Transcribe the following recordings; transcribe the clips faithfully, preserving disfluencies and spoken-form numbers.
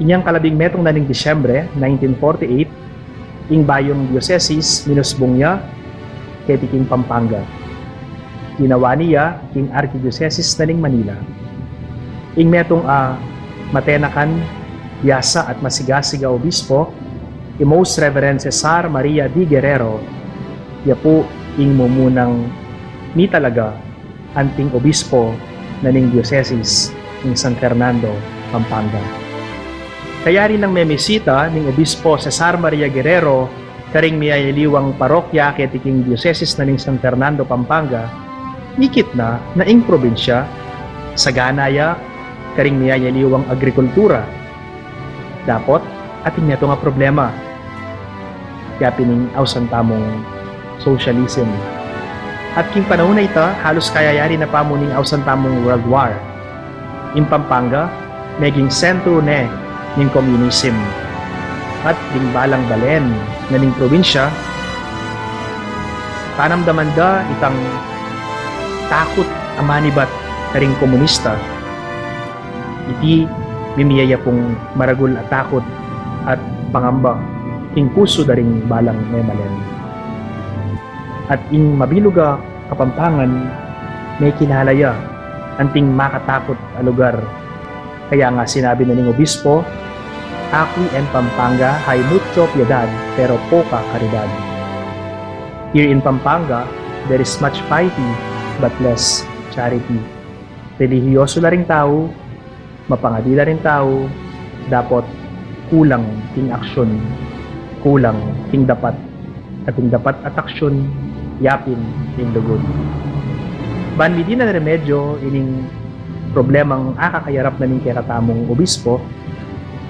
Inyang kalabing metung na ning Disyembre nineteen forty-eight, ing bayung diosesis minusbung ya keti king Pampanga. Ginawa ne ya king Arkidiosesis na ning Manila. Ing metung a matenakan, biasa at masigasig a obispo, i Most Reverend Cesar Maria D. Guerrero, ya pu ing mumunang mitalaga anting obispo na ning diosesis ning San Fernando, Pampanga. Kayari nang memisita ning Obispo Cesar Maria Guerrero karing miyayaliwang parokya keti king diosesis na ning San Fernando, Pampanga, ikit na na ing probinsya sagana ya karing miyayaliwang agrikultura. Dapot, atin metung a problema. Ya pin ing ausan tamung socialism. At king panaun a ita, halus kayayari na pamu ning ausan tamung World War. Ing Pampanga, meging sentru ne ning komunism. At ding balang balen na ning probinsya, panamdaman da itang takut a manibat karing komunista. Iti mimie ya pung maragul a takut at pangamba king pusu da ring balang memalen. At ing mabilug a Kapampangan, mekilala ya anting makatakut a lugar. Kaya nga sinabi na ning obispo, "Aquí en Pampanga hay mucho piedad pero poca caridad." Here in Pampanga, there is much piety but less charity. Relihiyoso la ring tau, mapangadi la ring tau, dapot kulang king aksyon, kulang king dapat, at ing dapat at aksyon, ya pin ing lugud. Ban midinan remedyo ining problemang akakayarap na ning kekatamung obispo,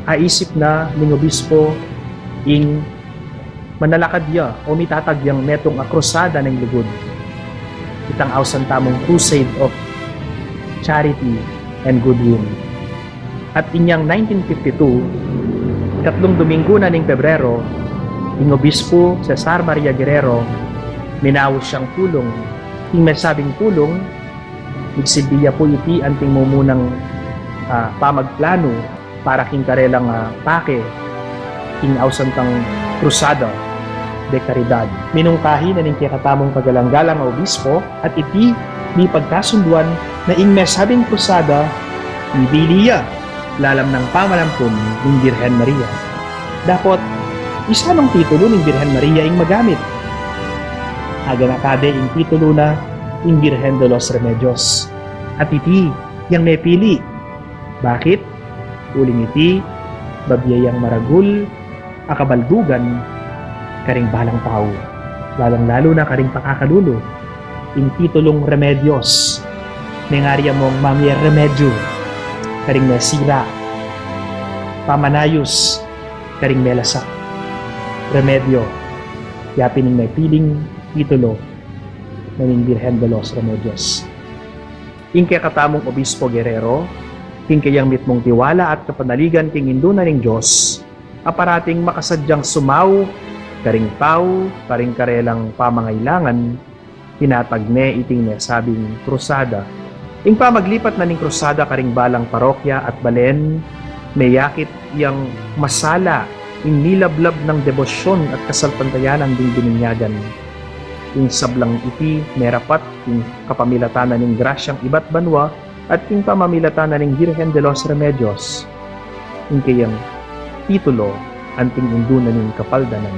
aisip na ning obispo ing manalakad ya o mitatag yang metung a krusada ning lugud. Itang ausan tamung Crusade of Charity and Goodwill. At inyang nineteen fifty-two, ikatlung Domingo na ning Pebrero, ing Obispo Cesar Maria Guerrero, minaus yang pulung. Ing mesabing pulung, migsilbi ya pu iti anting mumunang, ah, pamagplanu para king karelang, ah, pake king ausan tang Cruzada de Caridad. Minungkahi na ning kekatamung kagalang-galang a obispo at iti mipagkasunduan na ing mesabing krusada mibili ya lalam nang pamalampun ning Birhen Maria. Dapot, isanung titulu ning Birhen Maria ing magamit? Aganaka de ing titulu na ing Birhen de los Remedios. At iti yang mepili. Bakit? Uling iti, babie yang maragul a kabaldugan karing balang tau, lalung-lalu na karing pakakalulu. Ing titulung Remedios, mengaria mung mamie remedyu karing mesira, pamanayus karing melasa. Remedyo, ya pin ing mepiling titulu na ning Birhen de los Remedios. Ing kekatamung Obispo Guerrero, king kayang mitmung tiwala at kapanaligan king Indu na ning Dios, a parating makasadyang sumau karing tau karing karelang pamangailangan, tinatag ne iting mesabing krusada. Ing pamaglipat na ning krusada karing balang parokya at balen, meyakit yang masala ing milablab nang debosyon at kasalpantayanan ding bininyagan. Ing sablang iti merapat king kapamilatan na ning grasyang ibat banua at king pamamilatan na ning Birhen de los Remedios. Ing kayang titulo anting Indu na ning Kapaldanan,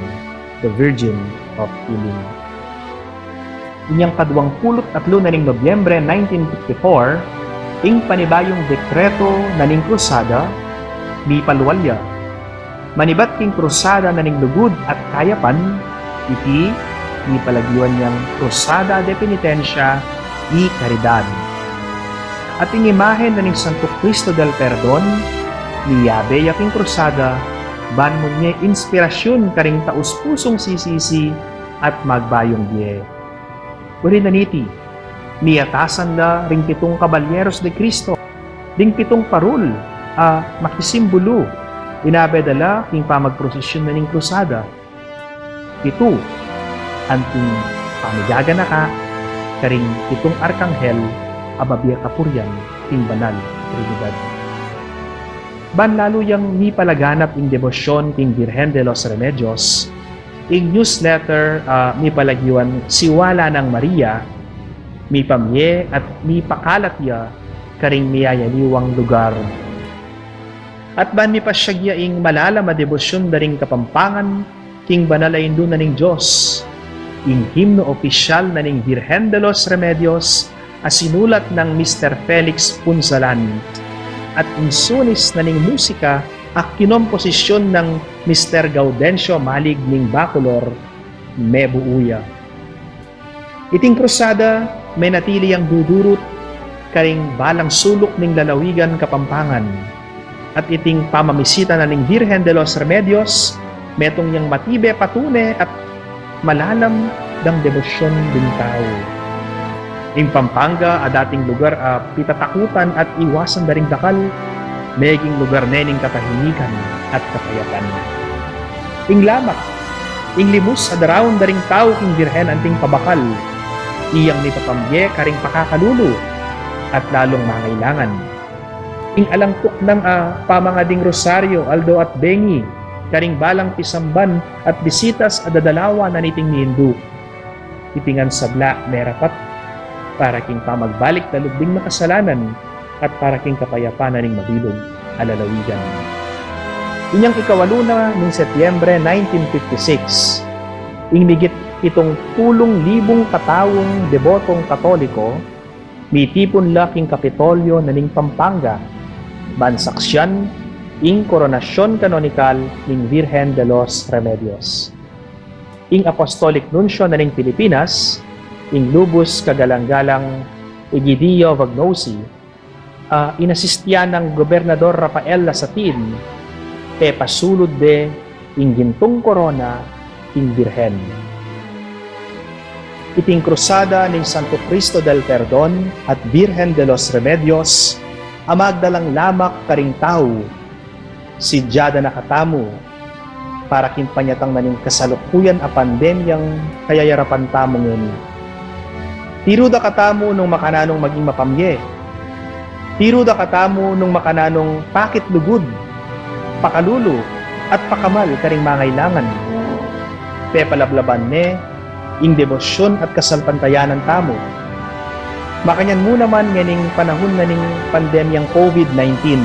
the Virgin of Healing. Inyang kaduang pulu't atlu na ning Nobyembre nineteen fifty-four, ing panibayung dekreto na ning krusada, mipalual ya. Manibat king krusada na ning lugud at kayapan, iti mipalagiwan yang Cruzada de Penitencia y Caridad. At ing imahen na ning Santo Cristo del Perdon, miyabe ya king krusada, ban munye inspirasyun karing taus-pusung sisisi at magbayung bie. Uli na niti, miyatasan la ring pitung kabalyerus de Cristo, ding pitung parul a makisimbulu, inabe da la king pamagprosesyun na ning krusada. Pitu, anting pamigaganaka karing pitung arkanghel a babie kapurian king banal Trinidad. Ban lalu yang mipalaganap ing debosyon king Virgen de los Remedios, ing newsletter a mipalagiwan Siwala nang Maria, mipamye at mipakalat ya karing miyayaliwang lugar. At ban mipasyag ya ing malalam a debosyon da ring Kapampangan king banal a Indu na ning Dios, ing himno opisyal na ning Virgen de los Remedios a sinulat nang Mister Felix Punzalan, at ing sunis na ning musika a kinomposisyon nang Mister Gaudencio Malig ning Bacolor, mebuu ya. Iting krusada menatili yang dudurut karing balang suluk ning lalawigan Kapampangan, at iting pamamisita na ning Virgen de los Remedios metung yang matibe patune at malalam dang debosyon ding tau. Ing Pampanga a dating lugar a pitatakutan at iwasan da ring dakal, meging lugar ne ning katahimikan at kapayapan. Ing lamak, ing limus a daraun da ring tau king Virgen anting pabakal, iyang mipapamye karing pakakalulu at lalung mangailangan. Ing alang tuknang a pamangading rosaryo aldo at bengi karing balang pisamban at bisitas a dadalawan na niting miindu. Iti ngan sabla merapat para king pamagbalik na lub ding makasalanan at para king kapayapan na ning mabilug a lalawigan. Inyang ikawalu na ning Setyembre nineteen fifty-six, ing migit pitung pulung libung kataung debotong Katoliko mitipun la king Kapitolyo na ning Pampanga ban saksian ing koronasyon kanonikal ning Virgen de los Remedios. Ing Apostolic Nuncio na ning Pilipinas, ing lubus kagalang-galang Egidio Vagnosi, a inasistian nang Gobernador Rafael Lasatin, pepasulud de ing gintung korona king Birhen. Iting krusada ning Santo Cristo del Perdon at Virgen de los Remedios a magdalang lamak karing tau, sidyada na katamu para king panyatang na ning kasalukuyan a pandemyang kayayarapan tamu ngeni. Tiru da katamu nung makananung maging mapamye. Tiru da katamu nung makananung pakit lugud, pakalulu, at pakamal karing mangailangan. Pepalablaban ne ing debosyun at kasalpantayanan tamu. Makanyan mu naman ngening panahun na ning pandemyang COVID nineteen.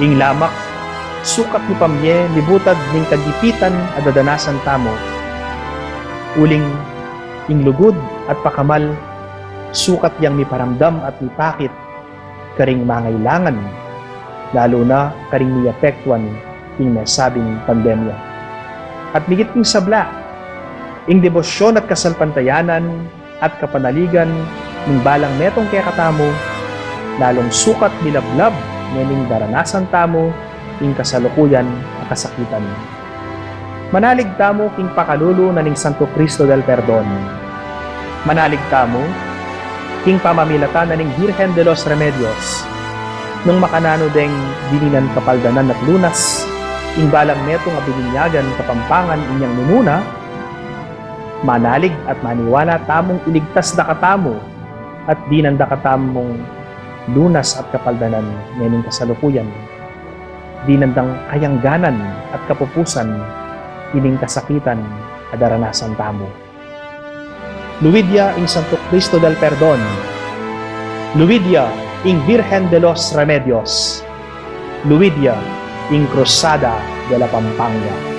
Ing lamak, sukat mu pamye mibutad ning kagipitan a dadanasan tamu. Uling ing lugud at pakamal, sukat yang miparamdam at mipakit karing mangailangan, lalu na karing miapektuan king mesabing pandemya. At migit king sabla, ing debosyon at kasalpantayanan at kapanaligan ning balang metung kekatamu, lalung sukat milablab ngening daranasan tamu ing kasalukuyan a kasakitan. Manalig tamu king pakalulu na ning Santo Cristo del Perdon. Manalig tamu king pamamilatan na ning Virgen de los Remedios. Nung makananu deng dininan kapaldanan at lunas ing balang metung a bininyagan Kapampangan inyang minuna, manalig at maniwala tamung iligtas da katamu at dinan da katamung lunas at kapaldanan ngening kasalukuyan. Dinan dang kayangganan at kapupusan ining kasakitan a daranasan tamu. Luid ya ing Santo Cristo del Perdon. Luid ya ing Virgen de los Remedios. Luid ya ing Cruzada de la Pampanga.